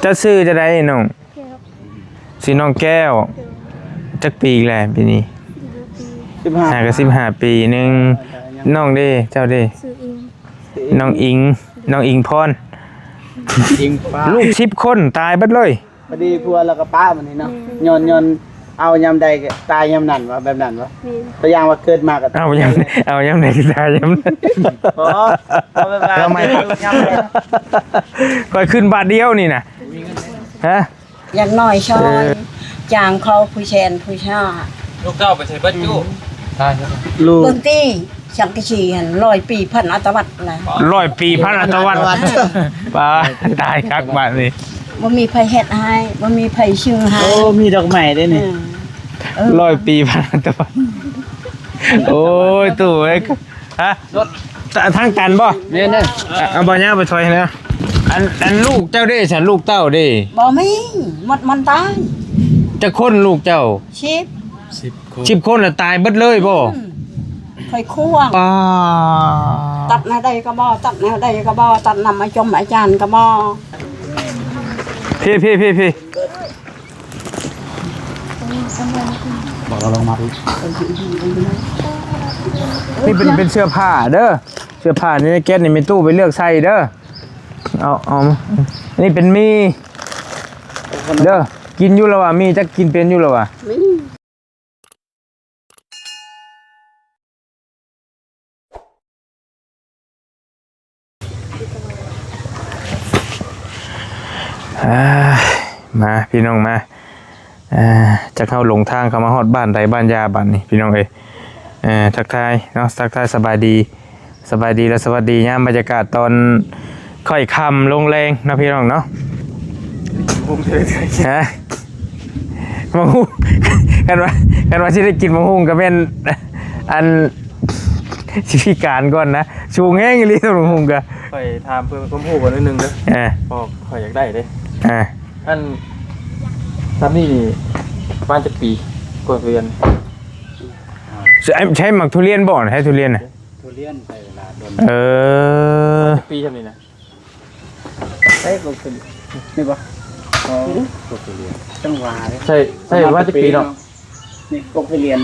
ເຈົ້າຊື່ຈັ່ງໃດນ້ອງ? ແກ້ວ. ຊື່ນ້ອງແກ້ວ. ໂດຍ. ຈັກປີແລ້ວປີນີ້? ສິບຫ້າປີ. ຫ້າ ກໍສິບຫ້າປີໜຶ່ງ. ນ້ອງເດ້? ເຈົ້າເດ້? ຊື່ອິງ. ນ້ອງອິງ. ໂດຍ. ນ້ອງອິງພອນ. ອິງຟ້າ. ລູກສິບຄົນຕາຍເບິດເລີຍ. ພໍດີຜົວລາວກໍປະມັນນີ້ເນາະ. ແມ່ນ. ຍ້ອນ ຍ້ອນເອົາຍາມໃດກໍຕາຍຍາມນັ້ນວ່າ ແບບນັ້ນວ່າ? ແມ່ນ. ຕົວຢ່າງວ່າເກີດມາກໍ ເອົາຍາມ ເອົາຍາມໃດກໍຕາຍຍາມນັ້ນ. ບໍ່ ເອົາແບບວ່າ ເອົາໃໝ່ ເກີດຍາມໃດ ຂ້ອຍຂຶ້ນບາດດຽວນີ້ນະ. ຮະ? ຢ່າງໜ້ອຍຊ່ອຍ ເອີ ຈ້າງເຂົາຜູ້ແສນຜູ້ຊາ. ລູກເຕົ້າໄປໃສເບິດຢູ່? ອືມ ຕາຍແລ້ວ. ລູກ ເບິ່ງຕິ ສັງກະສີຫັ້ນ ຮ້ອຍປີພັນອາຕະວັດລະ. ຮ້ອຍປີພັນອາຕະວັດ. ອາຕະວັດ ປາ ຕາຍຄັກບາດນີ້. ບໍ່ມີໃຜເຮັດໃຫ້ ບໍ່ມີໃຜຊື້ໃຫ້. ໂອ້ ມີດອກໄມ້ເດ້ນີ້. ເອີ ເອີ ຮ້ອຍປີພັນອາຕະວັດ. ໂອ້ຍ ຕູ້ເອີຍ. ຮະ? ລົດ ທາງຕັນບໍ່? ແມ່ນເດີ. ເອົາ ເອົາບໍ່ຍາວໄປຖອຍໃຫ້ແດ່. ອັນ ອັນລູກເຈົ້າເດ້ ສັນລູກເຕົ້າເດ້? ບໍ່ມີ ໝົດມັນຕາຍ. ຈັກຄົນລູກເຈົ້າ? ສິບ. ສິບຄົນ. ສິບຄົນລະຕາຍເບິດເລີຍບໍ່? ອືມ ຂ້ອຍຄວງ. ປາ ຕັດແນວໃດກໍບໍ່ ຕັດແນວໃດກໍບໍ່ ຕັດນຳອາຈົມອາຈານກໍບໍ່. ພີ້ ພີ້ ພີ້ ພີ້. ບອກລາວລົງມາພີ້. ນີ້ເປັນ ເປັນເສື້ອຜ້າເດີ ເສື້ອຜ້າໃນແກັດນີ້ ແມ່ຕູ້ໄປເລືອກໃສ່ເດີ. ເອົາ ເອົາ ອັນນີ້ເປັນໝີ່ເດີ. ກິນຢູ່ລະຫວາ? ໝີ່ຈັກກິນເປັນຢູ່ລະຫວາ? ມີ. ອ່າ ມາພີ່ນ້ອງມາ ອ່າ ຈັກເຮົາຫຼົງທາງເຂົ້າມາຮອດບ້ານໃດບ້ານຢາບາດນີ້ພີ່ນ້ອງເອີຍ. ເອີ ທັກທາຍເນາະ ທັກທາຍສະບາຍດີ ສະບາຍດີ ແລະ ສະຫວັດດີຍາມບັນຍາກາດຕອນຄ່ອຍຄ່ຳລົງແລງເນາະພີ່ນ້ອງເນາະ. ຮະ? ໝາກຫຸ່ງ ຄັນວ່າ ຄັນວ່າຊິໄດ້ກິນໝາກຫຸ່ງກໍແມ່ນ ອັນ ຊິພິການກ່ອນນະ ສູງແຮງອີ່ຫຼີໝາກຫຸ່ງກະ. ຂ້ອຍຖາມເພື່ອຄວາມຮູ້ກ່ອນໜ້ອຍໜຶ່ງເດີ. ເອີ ເພາະຂ້ອຍຢາກໄດ້ເດ້. ເອີ ອັນ ຊຳນີ້ນີ້ປະມານຈັກປີ? ກວ່າທຸລຽນ ໃຊ້ໝາກທຸລຽນບໍ່? ໃຊ້ທຸລຽນນະ? ທຸລຽນໃຊ້ເວລາດົນ. ເອີ ຈັກປີຊຳນີ້ນະ? ໃຊ້ກໍຄືນີ້ບໍ່? ອໍ ກໍຄືລຽນ ຈັ່ງຫວາເດ້. ໃຊ້ ໃຊ້ມາຈັກປີເນາະ? ນີ້ກໍຄືລຽນ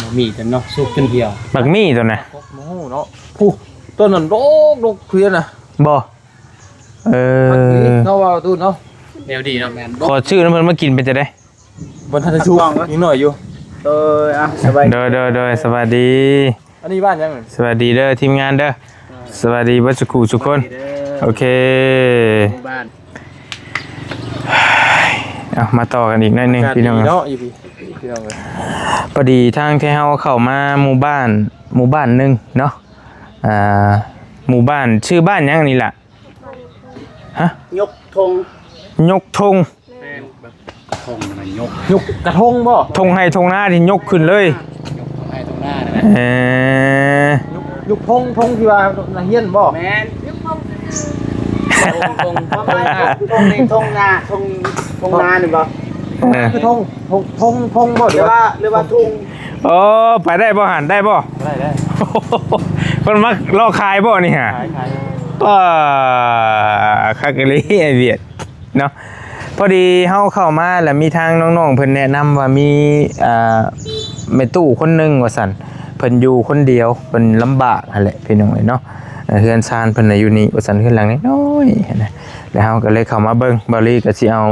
ໝາກໝີ່ຕົວເນາະ ສຸກຈົນຫ່ຽວ. ໝາກໝີ່ຕົວນະ? ບໍ່ຮູ້ເນາະ. ຜູ້ ຕົ້ນນັ້ນດົກໆ ຄືນະ. ບໍ່? ເອີ ເນາະ ວ່າຕູ້ເນາະ ແນວດີເນາະ. ແມ່ນ ຂໍຊື້ນຳເພິ່ນມາກິນເປັນຈັ່ງໃດ? ບໍ່ທັນໄດ້ສຸກ ຍັງໜ້ອຍຢູ່. ໂດຍ ອ່ະ ສະບາຍ ໂດຍ ໂດຍ ໂດຍ ສະບາຍດີ. ອັນນີ້ບ້ານຫຍັງ? ສະບາຍດີເດີທີມງານເດີ ສະບາຍດີເບິດສຸຂູສຸຄົນ. ໂອເຄ ບ້ານ ເອົາ ມາຕໍ່ກັນອີກໜ້ອຍໜຶ່ງພີ່ນ້ອງເນາະ. ພໍດີທາງທີ່ເຮົາເຂົ້າມາໝູ່ບ້ານ ໝູ່ບ້ານໜຶ່ງເນາະ ອ່າ ໝູ່ບ້ານ ຊື່ບ້ານຫຍັງນີ້ລະ? ຮະ? ຍົກທົງ ຍົກທົງ. ແມ່ນ ກະທົງນະ ຍົກ ຍົກກະທົງບໍ່? ທົ່ງໄຮ່ທົ່ງນາທີ່ຍົກຂຶ້ນເລີຍ ຍົກທົ່ງໄຮ່ທົ່ງນານະ. ເອີ ຍົກ ຍົກທົ່ງ ທົ່ງທີ່ວ່ານັກຮຽນບໍ່? ແມ່ນ ຍົກທົ່ງ ທົ່ງ ທົ່ງ ທົ່ງນີ້ທົ່ງນາ ທົ່ງ ທົ່ງນານີ້ບໍ່? ເອີ ຄືທົ່ງ ທົ່ງ ທົ່ງ ທົ່ງບໍ່? ຫຼືວ່າ ຫຼືວ່າທຸງ? ໂອ້ ໄປໄດ້ບໍ່ຫັ້ນ ໄດ້ບໍ່? ໄດ້ ໄດ້. ເພິ່ນມາລໍ້ຂາຍບໍ່ນີ້ຫາ? ຂາຍ ຂາຍ. ປ້າ ຄັກອີ່ຫຼີໄອ້ວຽດເນາະ. ພໍດີເຮົາເຂົ້າມາແລ້ວມີທາງນ້ອງໆເພິ່ນແນະນຳວ່າມີ ອ່າ ແມ່ຕູ້ຄົນໜຶ່ງວ່າຊັ້ນ ເພິ່ນຢູ່ຄົນດຽວ ເພິ່ນລຳບາກຫັ້ນແຫຼະພີ່ນ້ອງເອີຍເນາະ. ເຮືອນຊານເພິ່ນນະຢູ່ນີ້ວ່າຊັ້ນ ເຮືອນຫຼັງນ້ອຍໆຫັ້ນນະ. ແລ້ວເຮົາກໍເລີຍເຂົ້າມາເບິ່ງ ເບົາລີກໍຊິເອົາ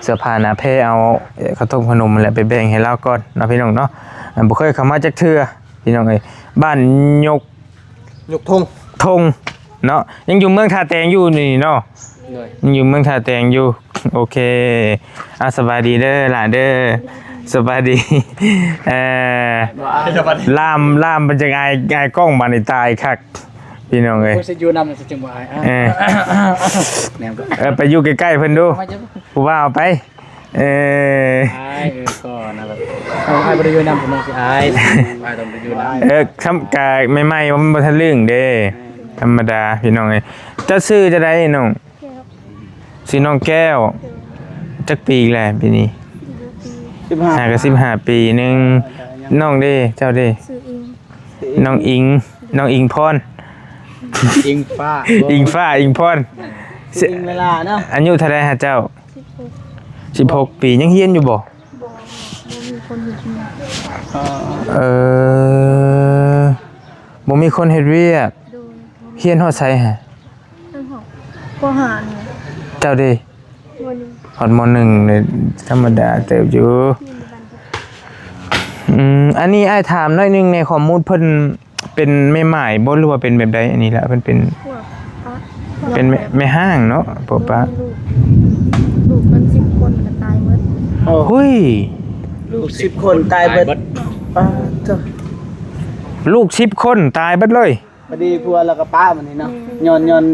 ເສື້ອຜ້າໜ້າແພ ເອົາເຂົ້າຕົ້ມຂະໜົມຫັ້ນແຫຼະໄປແບ່ງໃຫ້ລາວກ່ອນເນາະພີ່ນ້ອງເນາະ. ບໍ່ເຄີຍເຂົ້າມາຈັກເທື່ອ ພີ່ນ້ອງເອີຍ ບ້ານຍົກ ຍົກທົ່ງ ທົ່ງເນາະ. ຍັງຢູ່ເມືອງທ່າແຕງຢູ່ນີ້ເນາະ? ໂດຍ ຍັງຢູ່ເມືອງທ່າແຕງຢູ່. ໂອເຄ ອ່າ ສະບາຍດີເດີຫຼານເດີ ສະບາຍດີ. ເອີ ສະບາຍດີ ລາມ ລາມມັນຈັ່ງອາຍ ອາຍກ້ອງບາດນີ້ຕາຍຄັກ ພີ່ນ້ອງເອີຍ. ໂອ້ຍ ຊິຢູ່ນຳຊິຈຶ່ງບໍ່ອາຍ. ເອີ ແນມ ເອີ ໄປຢູ່ໃກ້ໆເພິ່ນດູ ຜູ້ບ່າວໄປ. ເອີ ອາຍ ເອີ ກໍນະ ແບບ ເອີ ອ້າຍບໍ່ໄດ້ຢູ່ນຳ ເພິ່ນຊິອາຍ ອ້າຍຕ້ອງໄປຢູ່ນຳ. ເອີ ຊຳກະໃໝ່ໆ ມັນບໍ່ທັນລຶ້ງເດ້ ທຳມະດາພີ່ນ້ອງເອີຍ. ເຈົ້າຊື່ຈັ່ງໃດນ້ອງ? ແກ້ວ. ຊື່ນ້ອງແກ້ວ. ໂດຍ. ຈັກປີແລ້ວປີນີ້? ສິບຫ້າ ຫ້າ ກໍສິບຫ້າປີໜຶ່ງ. ນ້ອງເດ້? ເຈົ້າເດ້? ຊື່ອິງ. ນ້ອງອິງ ນ້ອງອິງພອນ ອິງຟ້າ ອິງຟ້າ ອິງພອນ. ຊິອິງເວລາເນາະ. ອາຍຸເທົ່າໃດຫາເຈົ້າ? ສິບ ສິບຫົກປີ ຍັງຮຽນຢູ່ບໍ່? ບໍ່ ບໍ່ມີຄົນເຮັດວຽກ. ເອີ ບໍ່ມີຄົນເຮັດວຽກ. ໂດຍ. ຮຽນຮອດໃສຫະ? ຮຽນຮອດ ປໍຫ້ານີ້. ເຈົ້າເດ? ມໍໜຶ່ງ. ຮອດ ມໍໜຶ່ງ ນີ້ທຳມະດາເຕີບຢູ່. ຮຽນຢູ່ບ້ານ. ອືມ ອັນນີ້ອ້າຍຖາມໜ້ອຍໜຶ່ງແດ່ ຂໍ້ມູນເພິ່ນ ເປັນແມ່ໝ້າຍບໍ່ ຫຼືວ່າເປັນແບບໃດ? ອັນນີ້ລະ ເພິ່ນເປັນ ເປັນແມ່ ແມ່ຮ້າງເນາະ ເພາະປະ ລູກ ລູກເພິ່ນສິບຄົນກໍຕາຍໝົດ. ໂອ້ ເຮີ້ຍ ລູກສິບຄົນຕາຍເບິດ. ຕາຍເບິດ. ປາດໂທ້ ລູກສິບຄົນຕາຍເບິດເລີຍ. ພໍດີຜົວລາວກໍປະມັນນີ້ເນາະ. ແມ່ນ. ຍ້ອນ ຍ້ອນ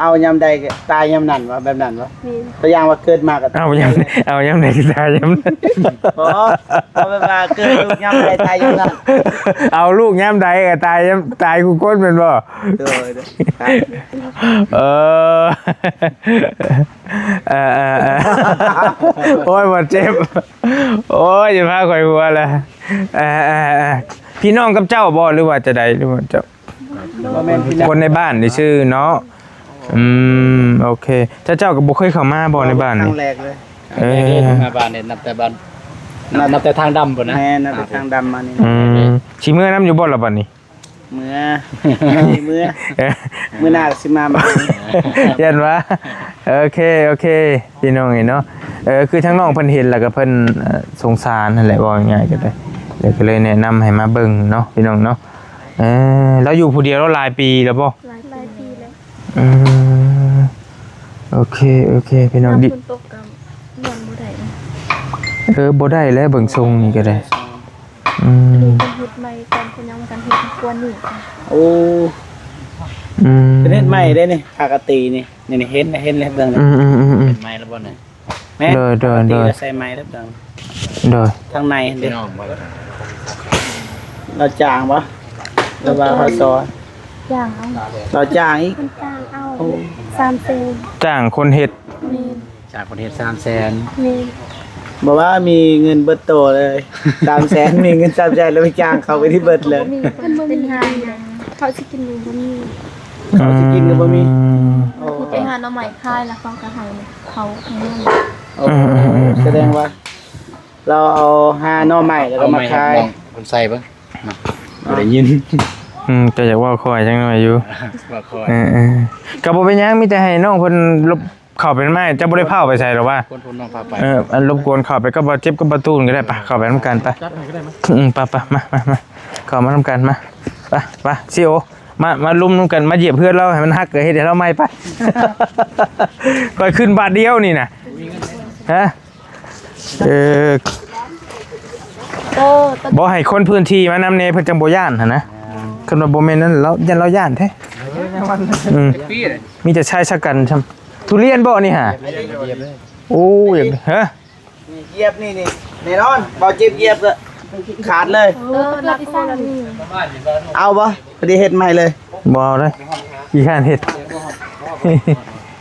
ເອົາຍາມໃດກໍຕາຍຍາມນັ້ນວະ ແບບນັ້ນວະ? ແມ່ນ. ຕົວຢ່າງວ່າເກີດມາກໍ ເອົາຍາມ ເອົາຍາມໃດກໍຕາຍຍາມນັ້ນ. ບໍ່ ເອົາແບບວ່າເກີດລູກຍາມໃດຕາຍຍາມນັ້ນ. ເອົາລູກຍາມໃດກໍຕາຍຍາມ ຕາຍຄູ່ຄົນແມ່ນບໍ່? ໂດຍ ໂດຍ. ເອີ ເອີ ເອີ ເອີ ໂອ້ຍ ບໍ່ເຈັບ ໂອ້ຍ ຢ່າພາຂ້ອຍຫົວລະ. ເອີ ເອີ ເອີ ພີ່ນ້ອງກັບເຈົ້າບໍ່ ຫຼືວ່າຈະໃດ ຫຼືວ່າເຈົ້າ ບໍ່ແມ່ນພີ່ນ້ອງ ຄົນໃນບ້ານຊື່ໆເນາະ. ອືມ ໂອເຄ ເຈົ້າ ເຈົ້າກໍບໍ່ເຄີຍເຂົ້າມາບໍ່ໃນບ້ານນີ້? ຄັ້ງແລກເລີຍ. ເອີ ມາບ້ານນີ້ນັບແຕ່ບ້ານ ນັບ ນັບແຕ່ທາງດຳພຸ້ນນະ. ແມ່ນ ນັບແຕ່ທາງດຳມານີ້. ອືມ ຊິເມືອນຳຢູ່ບໍ່ລະບັດນີ້? ເມືອ ເມືອ ເອີ ມື້ໜ້າກໍຊິມາໃໝ່. ຢ້ານວ່າ ໂອເຄ ໂອເຄ ພີ່ນ້ອງເອີຍເນາະ. ເອີ ຄືທາງນ້ອງເພິ່ນເຫັນແລ້ວກໍເພິ່ນ ເອີ ສົງສານຫັ້ນແຫຼະ ເວົ້າງ່າຍໆກໍໄດ້ ແລ້ວກໍເລີຍແນະນຳໃຫ້ມາເບິ່ງເນາະ ພີ່ນ້ອງເນາະ. ເອີ ລາວຢູ່ຜູ້ດຽວລາວຫຼາຍປີແລ້ວບໍ່? ຫຼາຍປີແລ້ວ. ອືມ ໂອເຄ ໂອເຄ ພີ່ນ້ອງ. ຝົນຕົກກໍນອນບໍ່ໄດ້. ເອີ ບໍ່ໄດ້ແລ້ວ ເບິ່ງຊົງນີ້ກໍໄດ້. ອືມ ເພິ່ນເຮັດໃໝ່ ຕອນເພິ່ນຍັງບໍ່ທັນເຮັດຄອບຄົວນີ້. ໂອ້ ອືມ ເພິ່ນເຮັດໃໝ່ເດ້ນີ້ ປະກະຕິນີ້ ນີ້ເຫັນ ເຫັນແລ້ວເບິ່ງ. ອືມໆໆໆ ເຮັດໃໝ່ແລ້ວບໍ່ນີ້? ແມ່ນ ໂດຍໆໆ ປະກະຕິກໍໃສ່ໃໝ່ແລ້ວເບິ່ງ. ໂດຍ ທາງໃນເດ້ ລາວຈ້າງບໍ່ ຫຼືວ່າເຂົາຊອຍ? ຈ້າງເອົາ. ລາວຈ້າງອີກ? ເພິ່ນຈ້າງເອົາ. ໂອ້ ສາມແສນ. ຈ້າງຄົນເຮັດ. ແມ່ນ. ຈ້າງຄົນເຮັດສາມແສນ. ແມ່ນ. ບໍ່ວ່າມີເງິນເບິດໂຕເລີຍ ສາມແສນ ມີເງິນສາມແສນ ແລ້ວໄປຈ້າງເຂົາໄປທີ່ເບິດເລີຍ. ບໍ່ມີ ເພິ່ນບໍ່ມີຫຍັງ ເຂົາຊິກິນກໍບໍ່ມີ. ເຂົາຊິກິນກໍບໍ່ມີ. ອືມ ໂອ້ ໄປຫາໜໍ່ໄມ້ຂາຍ ແລ້ວເຂົາກໍໃຫ້ເຂົາໃຫ້ເງິນ. ໂອ້ ອືມໆໆໆ ສະແດງວ່າລາວເອົາຫາໜໍ່ໄມ້ ແລ້ວກໍມາຂາຍ. ເອົາໄມ້ໃຫ້ນ້ອງເພິ່ນໃສ່ເບິ່ງ ບໍ່ໄດ້ຍິນ. ອືມ ກໍຢາກເວົ້າຄ່ອຍຈັກໜ້ອຍຢູ່ ເວົ້າຄ່ອຍ. ເອີໆ ກໍບໍ່ເປັນຫຍັງ ມີແຕ່ໃຫ້ນ້ອງເພິ່ນລົບ ເຂົ້າໄປນຳອ້າຍ ເຈົ້າບໍ່ໄດ້ພາໄປໃສດອກວ່າ. ຄົນ ຄົນນ້ອງພາໄປ. ເອີ ອັນລົບກວນເຂົ້າໄປກັບບ່າວເຈັບກັບບ່າວຕູນກໍໄດ້. ໄປ ເຂົ້າໄປນຳກັນໄປ. ອືມ ໄປໆ ມາ ມາ ມາ ເຂົ້າມານຳກັນ ມາ ໄປ ໄປ ຊິໂອ ມາ ມາລຸມນຳກັນ ມາຢຽບເຮືອນລາວໃຫ້ມັນຫັກ ເຮັດໃຫ້ລາວໃໝ່ໄປ. ຂ້ອຍຂຶ້ນບາດດຽວນີ້ນະ ຮະ. ເອີ ເອີ ບໍ່ໃຫ້ຄົນພື້ນທີ່ມານຳແດ່ ເພິ່ນຈັ່ງບໍ່ຢ້ານຫັ້ນນະ. ຄັນວ່າບໍ່ແມ່ນນັ້ນ ລາວ ຢ້ານ ລາວຢ້ານແທ້. ອືມ ມີແຕ່ຊາຍຊະກັນຊ່ຳ. ທຸລຽນບໍ່ນີ້ຫາ? ໂອ້ຍ ຮະ ນີ້ຢຽບນີ້ ນີ້ແນ່ນອນ ບໍ່ເຈັບຢຽບກໍຂາດເລີຍ. ເອີ ເອົາບໍ່? ພໍດີເຮັດໃໝ່ເລີຍ. ບໍ່ເອົາເດ້ ຂີ້ຄ້ານເຮັດ.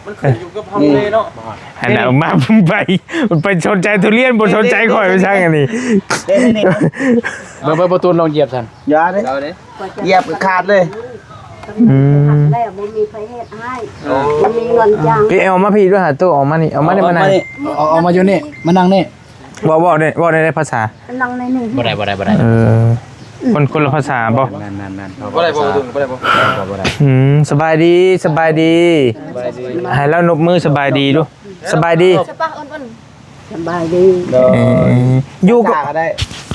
ມັນຂຶ້ນຢູ່ກັບເຮົາເລີຍເນາະ. ອັນນັ້ນມາໄປ ໄປສົນໃຈທຸລຽນ ບໍ່ສົນໃຈຂ້ອຍໄປຊ່າງອັນນີ້. ເບິ່ງ ເບິ່ງປະຕູລອງຢຽບຊັ້ນ. ຢ່າເດ້ ຢຽບກໍຂາດເລີຍ. ອືມ ແລ້ວບໍ່ມີໃຜເຮັດໃຫ້ ບໍ່ມີເງິນຈ້າງ. ໄປເອົາມາພີ້ດ້ວຍຫາຕູ້ ເອົາມານີ້ ເອົາມານີ້ ມານັ່ງ ເອົາ ເອົາມາຢູ່ນີ້ ມານັ່ງນີ້. ເວົ້າ ເວົ້າໄດ້ ເວົ້າໄດ້ພາສາ? ນັ່ງໃນນີ້. ບໍ່ໄດ້ ບໍ່ໄດ້ ບໍ່ໄດ້. ເອີ ຄົນ ຄົນລະພາສາບໍ່? ແມ່ນໆໆ. ບໍ່ໄດ້ ບໍ່ໄດ້ ບໍ່ໄດ້ ບໍ່ໄດ້. ອືມ ສະບາຍດີ ສະບາຍດີ. ໃຫ້ລາວນົບມືສະບາຍດີດູ. ສະບາຍດີ. ສະບາຍດີ. ເອີ ຢູ່ກັບ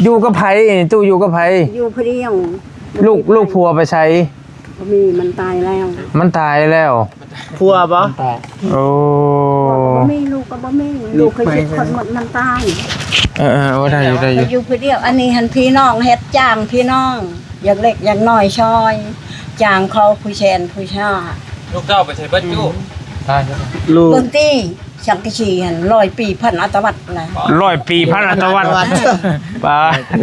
ຢູ່ກັບໃຜ? ຕູ້ຢູ່ກັບໃຜ? ຢູ່ຜູ້ດຽວ. ລູກ ລູກຜົວໄປໃສ? ບໍ່ມີ ມັນຕາຍແລ້ວ. ມັນຕາຍແລ້ວ. ຜົວບໍ່? ໂອ້ ບໍ່ມີ ລູກກໍບໍ່ມີ ລູກເຄີຍເຈັດຄົນໝົດ ມັນຕາຍ. ເອີໆ ໂອ້ ໄດ້ຢູ່ ໄດ້ຢູ່ ຢູ່ຜູ້ດຽວ. ອັນນີ້ຫັ້ນພີ່ນ້ອງເຮັດຈ້າງ ພີ່ນ້ອງຢາກເລັກຢາກນ້ອຍຊ່ອຍ ຈ້າງເຂົາຜູ້ແສນຜູ້ຊາ. ລູກເຕົ້າໄປໃສເບິດຢູ່? ອືມ ລູກ ເບິ່ງຕິ ສັງກະສີຫັ້ນ ຮ້ອຍປີພັນອາຕະວັດນະ. ຮ້ອຍປີພັນອາຕະວັດ. ປາ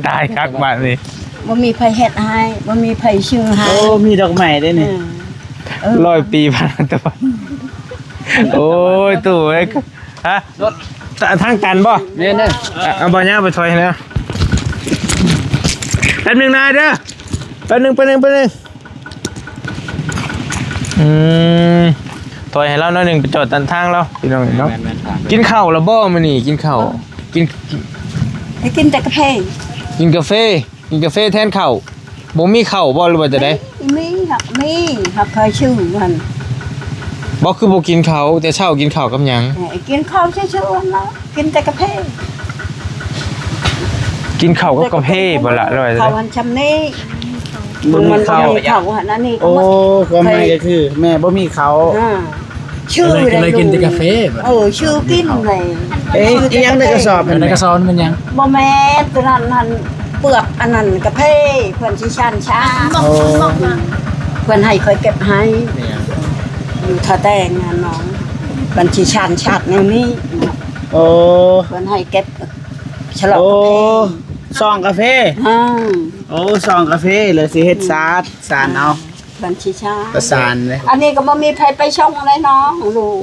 ຕາຍຄັກບາດນີ້. ບໍ່ມີໃຜເຮັດໃຫ້ ບໍ່ມີໃຜຊື້ໃຫ້. ໂອ້ ມີດອກໄມ້ເດ້ນີ້. ເອີ ເອີ ຮ້ອຍປີຜ່ານມາແຕ່ວ່າ ໂອ້ຍ ຕູ້ເອີຍ ຮະ ທາງຕັນບໍ່? ແມ່ນເດີ. ເອົາ ເອົາບໍ່ຍາວໄປຖອຍໃຫ້ແດ່ ແປັບໜຶ່ງນາຍເດີ ແປັບໜຶ່ງ ແປັບໜຶ່ງ ແປັບໜຶ່ງ. ອືມ ຖອຍໃຫ້ລາວໜ້ອຍໜຶ່ງ ໄປຈອດຕັນທາງລາວ ພີ່ນ້ອງເອີຍເນາະ. ແມ່ນໆ ກິນເຂົ້າແລ້ວບໍ່ມື້ນີ້? ກິນເຂົ້າ ກິນ ໃຫ້ກິນແຕ່ກາເຟ ກິນກາເຟ ກິນກາເຟແທນເຂົ້າ. ບໍ່ມີເຂົ້າບໍ່ ຫຼືວ່າຈັ່ງໃດ? ມີ ມີ ຮັກ ມີ ຮັກເຄີຍຊື້ຫັ້ນ. ບໍ່ ຄືບໍ່ກິນເຂົ້າແຕ່ເຊົ້າ ກິນເຂົ້າກັບຫຍັງ? ເອີ ກິນເຂົ້າຊື່ໆຫັ້ນລະ ກິນແຕ່ກາເຟ. ກິນເຂົ້າກັບກາເຟບໍ່ລະ ຫຼືວ່າຈັ່ງໃດ? ເຂົ້າອັນຊ່ຳນີ້ ບໍ່ມີເຂົ້າ ມັນບໍ່ມີເຂົ້າຫັ້ນ ອັນນີ້. ໂອ້ ຄວາມໝາຍກໍຄືແມ່ບໍ່ມີເຂົ້າ. ອ່າ ຊື່ ກໍເລີຍ ກໍເລີຍກິນແຕ່ກາເຟ. ເອີ ຊື່ກິນເລີຍ. ເອີ ອີ່ຫຍັງໃນກະສອບຫັ້ນ? ໃນກະສອບມັນແມ່ນຫຍັງ? ບໍ່ແມ່ນ ຕົວນັ້ນຫັ້ນ ເປືອກອັນນັ້ນກາເຟ ເພິ່ນຊິຊານຊາດ. ໂອ້ ເພິ່ນໃຫ້ຂ້ອຍເກັບໃຫ້ ຢູ່ທ່າແຕງຫັ້ນນ້ອງ ເພິ່ນຊິຊານຊາດແນວນີ້. ໂອ້ ເພິ່ນໃຫ້ເກັບ ສະຫຼອງ ໂອ້ ກາເຟ ຊອງກາເຟ. ອືມ ໂອ້ ຊອງກາເຟ ແລ້ວຊິເຮັດຊາດ ສານເອົາ. ເພິ່ນຊິຊາ ປະສານເລີຍ. ອັນນີ້ກໍບໍ່ມີໃຜໄປສົ່ງເລີຍນ້ອງ ລູກ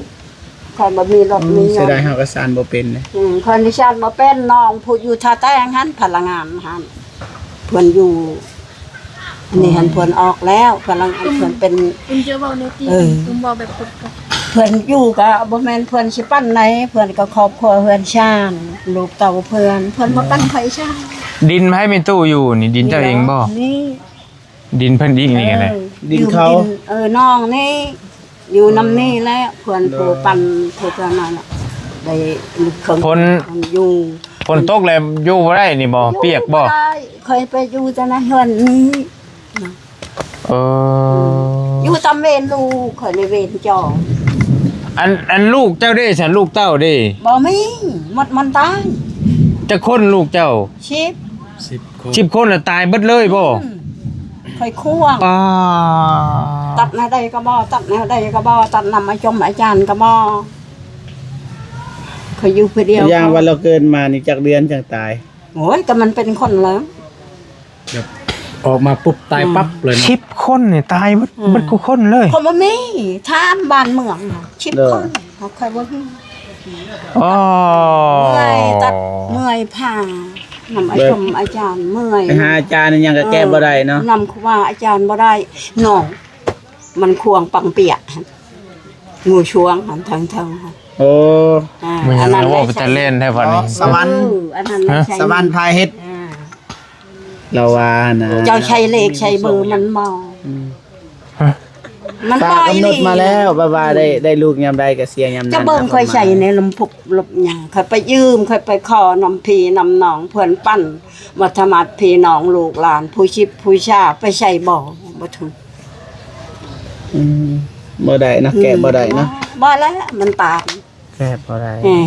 ຂ້ອຍບໍ່ມີລົດ ອືມ ມີຫຍັງ. ເສຍດາຍ ເຮົາກໍສານບໍ່ເປັນເດ້. ອືມ ຂ້ອຍນີ້ສານບໍ່ເປັນ. ນ້ອງຜູ້ຢູ່ທ່າແຕງຫັ້ນ ພະນັກງານຫັ້ນ ເພິ່ນຢູ່ ອັນນີ້ຫັ້ນ ເພິ່ນອອກແລ້ວ ພະນັກງານ ເພິ່ນເປັນ ເພິ່ນຈະເວົ້າແນວຕິ ເອີ ເພິ່ນເວົ້າແບບ ເພິ່ນຢູ່ກໍບໍ່ແມ່ນເພິ່ນຊິປັນໃດ ເພິ່ນກໍຄອບຄົວເຮືອນຊານ ລູກເຕົ້າເພິ່ນ ເພິ່ນບໍ່ປັນໃຜຊານ. ດິນໃຜແມ່ຕູ້ຢູ່ນີ້? ດິນເຈົ້າເອງບໍ່? ນີ້ ດິນເພິ່ນອີກນີ້ກໍໄດ້. ເອີ ດິນເຂົາ ຢູ່ດິນ ເອີ ນ້ອງນີ້ ຢູ່ນຳນີ້ແຫຼະ ເພິ່ນ ໂດຍ ຜູ້ປັນ ຜູ້ເຈົ້ານັ້ນນະ ໄດ້ລູກເຄິ່ງ ຝົນ ຢູ່ ຝົນຕົກແລ້ວຢູ່ບໍ່ໄດ້ນີ້ບໍ່? ຢູ່ ປຽກບໍ່? ບໍ່ໄດ້ ຂ້ອຍໄປຢູ່ແຕ່ໃນເຮືອນນີ້ນະ. ເອີ ຢູ່ຕາມເວນລູກ ຂ້ອຍໃນເວນຈອງ. ອັນ ອັນລູກເຈົ້າເດ້ ຊັ້ນລູກເຕົ້າເດ້? ບໍ່ມີ ໝົດມັນຕາຍ. ຈັກຄົນລູກເຈົ້າ? ສິບ ສິບຄົນ ສິບຄົນລະຕາຍເບິດເລີຍບໍ່? ອືມ ຂ້ອຍຂວ້າງ ປາ ຕັດແນວໃດກໍບໍ່ ຕັດແນວໃດກໍບໍ່ ຕັດນຳອາຈົມອາຈານກໍບໍ່. ຂ້ອຍຢູ່ຜູ້ດຽວ. ຢ່າງວ່າລາວເກີດມານີ້ຈັກເດືອນຈັ່ງຕາຍ? ໂອ້ຍ ກໍມັນເປັນຄົນແລ້ວ ແບບອອກມາປຸບຕາຍປັບເລີຍເນາະ. ອືມ ສິບຄົນນີ້ຕາຍເບິດ ອືມ ເບິດທຸກຄົນເລີຍ. ເຂົາບໍ່ມີ ຖາມບ້ານເມືອງ ສິບ ໂດຍ ຄົນ ເຂົາເຄີຍບໍ່ມີ. ອໍ ເມື່ອຍຕັດ ເມື່ອຍຜ່າ ນຳອາ ແບບ ຊົມອາຈານ ເມື່ອຍ ໄປຫາອາຈານອີ່ຫຍັງກໍແກ້ບໍ່ໄດ້ເນາະ. ເອີ ນຳຄູບາອາຈານບໍ່ໄດ້ ນ້ອງ ມັນຂວາງປັງປຽກ ງູຊວງຫັ້ນ ເທິງໆ ຫັ້ນ. ໂອ້ ອ່າ ແມ່ນຫຍັງ ອັນນັ້ນແຫຼະ ເວົ້າເປັນຕາແລ່ນແທ້ບັດນີ້. ເນາະ ສະຫວັນ ເອີ ອັນນັ້ນແຫຼະ ເອີ ສະຫວັນພາເຮັດ ອ່າ ລາວວ່ານະ ເຈົ້າໃສ່ເລກໃສ່ເບີມັນບໍ່? ອືມ ມັນ ຟ້າກຳນົດມາແລ້ວ ແບບວ່າໄດ້ ອືມ ໄດ້ລູກຍາມໃດກໍເສຍຍາມນັ້ນ. ຈະເບິ່ງຂ້ອຍໃສ່ໃນລຳປຸກ ລົບຫຍັງ ຂ້ອຍໄປຢືມ ຂ້ອຍໄປຂໍນຳພີ່ນຳນ້ອງເພິ່ນປັນ ມາທຳມະພີ່ນ້ອງລູກຫຼານ ຜູ້ສິບຜູ້ຊາວ ໄປໃສ່ບໍ່ ບໍ່ຖືກ. ອືມ ບໍ່ໄດ້ເນາະ ອືມ ແກະບໍ່ໄດ້ເນາະ. ບໍ່ແລ້ວ ມັນຕາຍ ແກະບໍ່ໄດ້. ເອີ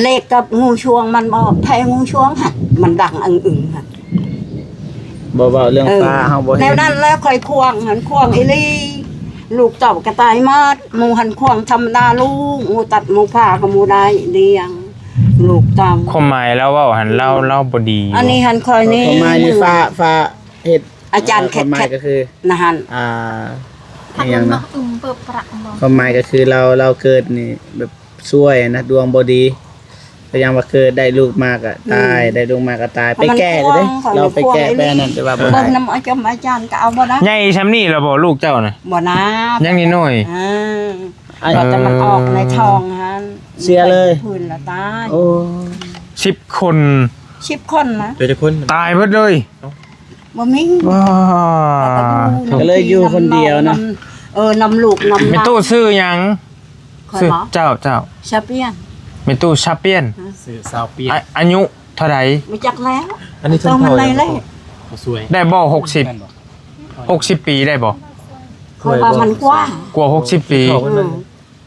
ເລກກັບງູຊວງມັນບໍ່ ແພ້ງູຊວງຫັ້ນ ມັນດັງອຶງໆ ຫັ້ນ. ບໍ່ເວົ້າເລື່ອງ ເອີ ຟ້າເຮົາບໍ່ເຫັນ ແນວນັ້ນແຫຼະ. ຂ້ອຍຂວ້າງຫັ້ນ ຂວ້າງອີ່ຫຼີ ລູກເຕົ້າກໍຕາຍໝົດ. ໝູ່ຫັ້ນຂວ້າງທຳມະດາລູກ ໝູ່ຕັດໝູ່ຜ່າກໍໝູ່ໄດ້ລ້ຽງລູກເຕົ້າ. ຄວາມໝາຍລາວເວົ້າຫັ້ນ ອືມ ລາວ ລາວບໍ່ດີ. ອັນນີ້ຫັ້ນຂ້ອຍນີ້ ຄວາມໝາຍນີ້ ຟ້າ ຟ້າເຮັດ ອາຈານ ເອີ ຄວາມໝາຍກໍຄື ນະຫັ້ນ ອ່າ ອີ່ຫຍັງນະ ຄວາມໝາຍກໍຄືລາວ ລາວເກີດນີ້ແບບ ຊວຍນະ ດວງບໍ່ດີ ກໍຍັງວ່າເກີດໄດ້ລູກມາກໍຕາຍ ອືມ ໄດ້ລູກມາກໍຕາຍ. ໄປແກ້ເດ້ ລາວໄປແກ້ໄປອັນນັ້ນ ແຕ່ວ່າບໍ່ໄດ້. ເບິ່ງນຳອາຈົມອາຈານກໍເອົາບໍ່ໄດ້. ໃຫຍ່ຊ່ຳນີ້ແລ້ວບໍ່ລູກເຈົ້ານະ? ບໍ່ນາ ຍັງນ້ອຍໆ. ອ່າ ເອີ ວ່າແຕ່ມັນອອກໃນທ້ອງຫັ້ນ ເສຍເລີຍ ພື້ນລະຕາຍ. ໂອ້ ສິບຄົນ ສິບຄົນນະ ເປັນຈັກຄົນ? ຕາຍເບິດເລີຍ. ເອົ້າ ບໍ່ມີ ວ້າ ກໍເລີຍຢູ່ຄົນດຽວເນາະ. ນຳ ເອີ ນຳລູກນຳຫຼານ. ແມ່ຕູ້ຊື່ຫຍັງ? ຊື່ ເຈົ້າ ເຈົ້າ ຊາປຽນ. ແມ່ຕູ້ຊາປຽນ ຊື່ຊາປຽນ. ອາ ອາຍຸເທົ່າໃດ? ບໍ່ຈັກແລ້ວ. ອັນນີ້ເທົ່າໃດແລ້ວ? ໄດ້ບໍ່ ຫົກສິບ? ຫົກສິບປີໄດ້ບໍ່? ຂ້ອຍວ່າມັນກວ່າ ກວ່າຫົກສິບປີ. ອືມ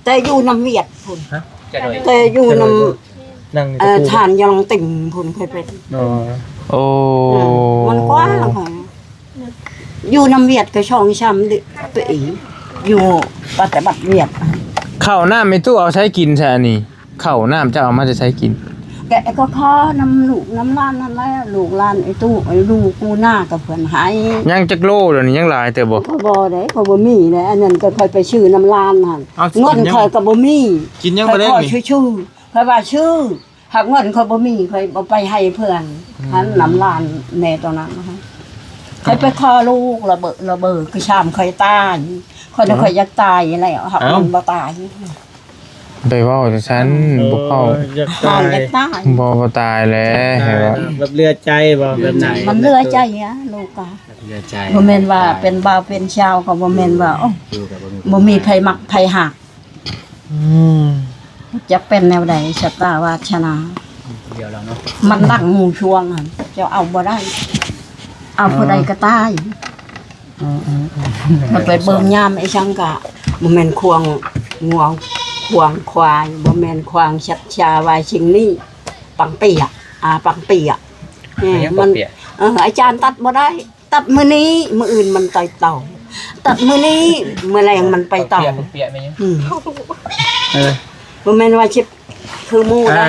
ແຕ່ຢູ່ນຳຫວຽດພຸ້ນ ແຕ່ຢູ່ນຳ ເອີ ທ່ານຢອງຕິງພຸ້ນ ເຄີຍໄປ. ອໍ ໂອ້ ມັນກວ່າ ຢູ່ນຳຫວຽດກໍສອງສາມປີ ຢູ່ປະຕິບັດຫວຽດ. ເຂົ້ານ້ຳແມ່ຕູ້ເອົາໃສກິນຊະອັນນີ້? ເຂົ້ານ້ຳເຈົ້າເອົາມາແຕ່ໃສກິນ? ແກະກໍຂໍນຳລູກນຳຫຼານນັ້ນແຫຼະ ລູກຫຼານໄອ້ຕູ້ ໄອ້ລູກກູໜ້າກໍເພິ່ນໃຫ້. ຍັງຈັກໂລດຽວນີ້ ຍັງຫຼາຍເຕີບບໍ່? ຂ້ອຍບໍ່ເດ້ ຂ້ອຍບໍ່ມີເດ້. ອັນນັ້ນກໍຂ້ອຍໄປຊື້ນຳຫຼານຫັ້ນ ເງິນຂ້ອຍກໍບໍ່ມີ. ກິນຫຍັງບໍ່ໄດ້ນີ້? ຂ້ອຍຂໍຊື່ໆ ຂ້ອຍວ່າຊື້ ຫາກເງິນຂ້ອຍບໍ່ມີ ຂ້ອຍບໍ່ໄປໃຫ້ເພິ່ນ. ອືມ ຫັ້ນນຳຫຼານແມ່ຕົວນັ້ນຫັ້ນ. ຂ້ອຍໄປຂໍລູກລະເບີລະເບີ ຄືຊາມຂ້ອຍຕາຍ. ຂ້ອຍນະ ອືມ ຂ້ອຍຢາກຕາຍແລ້ວ ຫາກ ເອົ້າ ມັນບໍ່ຕາຍ. ໄປເວົ້າຈັ່ງຊັ້ນ ເອີ ບໍ່ເຂົ້າ ຢາກຕາຍ ຢາກຕາຍ ບໍ່ ບໍ່ຕາຍແຫຼະ ຕາຍ ເຫັນບໍ່? ແບບເຫຼືອໃຈບໍ່? ແບບນັ້ນ ມັນເຫຼືອໃຈອະ ລູກກະ ເຫຼືອໃຈ ບໍ່ແມ່ນວ່າເປັນບ່າວເປັນຊາວ ກໍບໍ່ແມ່ນວ່າ ໂອ້ ຢູ່ກັບບໍ່ມີ ບໍ່ມີໃຜມັກໃຜຮັກ. ອືມ ຈັກເປັນແນວໃດ ຊະຕາວາດສະໜາ ດຽວແລ້ວເນາະ ມັນດັງໝູ່ຊ່ວງຫັ້ນ ເຈົ້າເອົາບໍ່ໄດ້ ເອົາຜູ້ໃດກໍຕາຍ. ເອີ ເອີ ເອີ ມັນໄປເບິ່ງຍາມໄອ້ສັງກະ ບໍ່ແມ່ນຂວາງງົວຂວາງຄວາຍ ບໍ່ແມ່ນຂວາງສັດຊາວ່າສິ່ງນີ້ ປັງເປຍ ອາ ປັງເປຍ ເອີ ມັນ ເອີ ອາຈານຕັດບໍ່ໄດ້. ຕັດມື້ນີ້ ມື້ອື່ນມັນໄປຕໍ່ ຕັດມື້ນີ້ ມື້ແລງມັນໄປຕໍ່ ອືມ ເອີ ບໍ່ແມ່ນວ່າຊິຄືໝູ່ໄດ້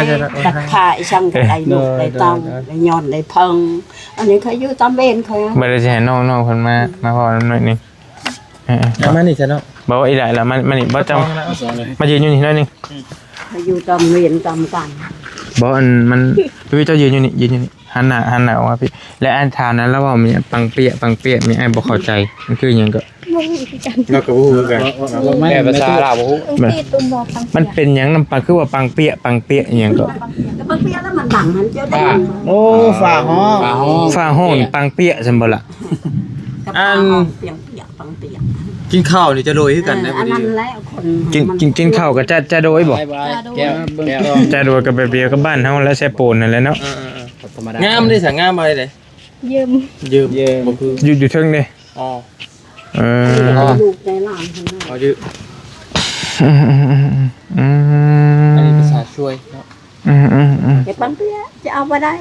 ຕັດຂາອີ່ສັງກໍໄດ້ລູກໄດ້ເຕົ້າ ໄດ້ຍ້ອນໄດ້ເພິ່ງ. ອັນນີ້ຂ້ອຍຢູ່ຕາມເວນຂ້ອຍ ບໍ່ໄດ້ຊິໃຫ້ນ້ອງໆເພິ່ນມາ ມາເວົ້ານຳໜ້ອຍໜຶ່ງ. ເອີ ເອົາມານີ້ຊະເນາະ ບໍ່ ອີ່ຫຼ້າລະ ມາ ມານີ້ ບໍ່ ເຈົ້າ ມາຢືນຢູ່ນີ້ໜ້ອຍໜຶ່ງ. ຂ້ອຍຢູ່ຕາມເວນຕາມກຳ ບໍ່ ອັນ ມັນ ເຈົ້າຢືນຢູ່ນີ້ ຢືນຢູ່ນີ້ ຫັນໜ້າ ຫັນໜ້າອອກມາພີ້ ແລະ ອັນຖາມນັ້ນລາວເວົ້າມີຫຍັງ ປັງເປຍ ປັງເປຍ ມີ ອ້າຍບໍ່ເຂົ້າໃຈ ມັນຄືຫຍັງກໍ ບໍ່ຮູ້ຄືກັນ ລາວກໍບໍ່ຮູ້ຄືກັນ ແປພາສາລາວບໍ່ຮູ້. ມັນເປັນຫຍັງນຳປາ ຄືວ່າປັງເປຍ ປັງເປຍ ອີ່ຫຍັງກໍ ກໍປັງເປຍແລ້ວມັນດັງຫັ້ນ ເຈົ້າໄດ້ຍິນບໍ່? ໂອ້ ຝາຫ້ອງ ຝາຫ້ອງ ຝາຫ້ອງປັງເປຍຊັ້ນບໍ່ລະ? ອັນ ປຽງເປຍ ປັງເປຍ ກິນເຂົ້ານີ້ຈະໂດຍຄືກັນເດ້ ເອີ ພໍດີ ອັນນັ້ນແຫຼະ ຄົນ ກິນ ກິນ ກິນເຂົ້າກໍຈະ ຈະໂດຍບໍ່? ແກ້ວ ແກ້ວ ຈະໂດຍກໍແບບດຽວກັບບ້ານເຮົາແຫຼະ ແຊໂປນຫັ້ນແຫຼະເນາະ. ເອີ ເອີ ເອີ ງາມເດ້ ສະ ງາມມາເດ້ ເຢີມ ເຢີມ ເຢີມ ບໍ່ຄື ຢູ່ ຢູ່ເທິງເດ້. ອໍ ເອີ ລູກໃຈຫຼານເພິ່ນ ອໍ ຢູ່ ອືມ ອັນນີ້ພາສາຊ່ວຍເນາະ. ອືມໆໆ ເຮັດປັງເປຍ ຈະເອົາບໍ່ໄດ້